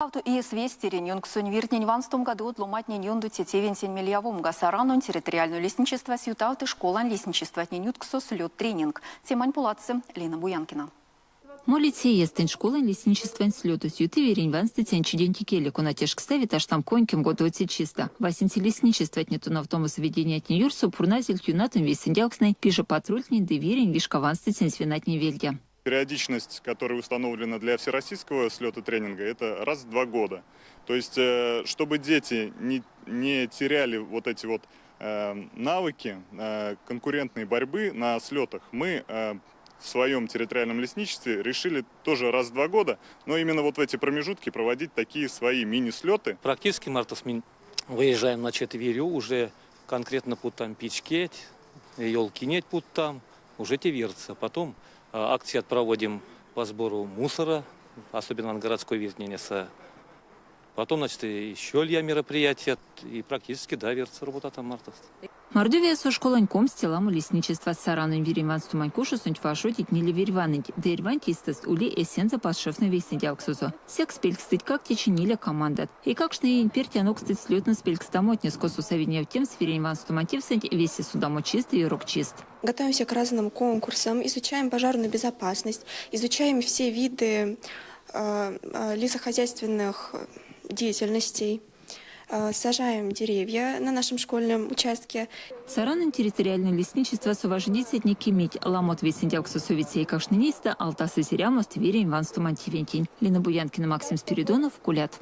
Кавто иес весть тиринь ёнксонь виртнень ванстомга ды од ломантнень ёндо те тевентень мельявомга Саранонь территориальной лесничествась ютавты школань лесничестватнень ютксо слёт-тренинг. Темань поладсы Лина Буянкина. Молиця иестэнть школань лесничествань слётось юты вирень ванстыцянь чиденть икеле, кона тешкстави таштамконь кемготовоце чистэ. Васенце лесничестватне тонавтома заведениятнень юрсо пурназельть юннатонь вейсэндявкстнэнь, пиже патрультнень ды вирень вишка ванстыцянь звенатнень вельде. Периодичность, которая установлена для всероссийского слета тренинга, это раз в 2 года. То есть, чтобы дети не теряли вот эти вот навыки конкурентной борьбы на слетах, мы в своем территориальном лесничестве решили тоже раз в 2 года, но именно вот в эти промежутки проводить такие свои мини-слеты. Практически мартос мы выезжаем на четверю, уже конкретно путам пичкеть, елки нет путам, уже те верца. Потом акции проводим по сбору мусора, особенно на городской виртненеса. Потом, еще лья мероприятия, и практически, да, верца работа там мартос. Мордовиясо школань комсь ламо лесничества Саранонь вирень ванстомань кужосонть важодить ниле вирьванынть, ды эрьванть эйстэст ули эсензэ подшефной вейсэндявксозо. Секс пелькстытькак течи ниле командат. Эйкакштне иень перть анокстыть слётнэс пелькстамотнес, косо сави невтемс вирень ванстомань тевсэнть весе содамочист ды ёрокчист. Готовимся к разным конкурсам, изучаем пожарную безопасность, изучаем все виды лесохозяйственных деятельностей. Сажаем деревья на нашем школьном участке. Саранонь территориальной лесничествасо важодицятне кемить ламот вейсэндявксос совиця эйкакштнень эйстэ алтасызь эрямост вирень ванстомань тевентень. Лина Буянкина, Максим Спиридонов, Кулят.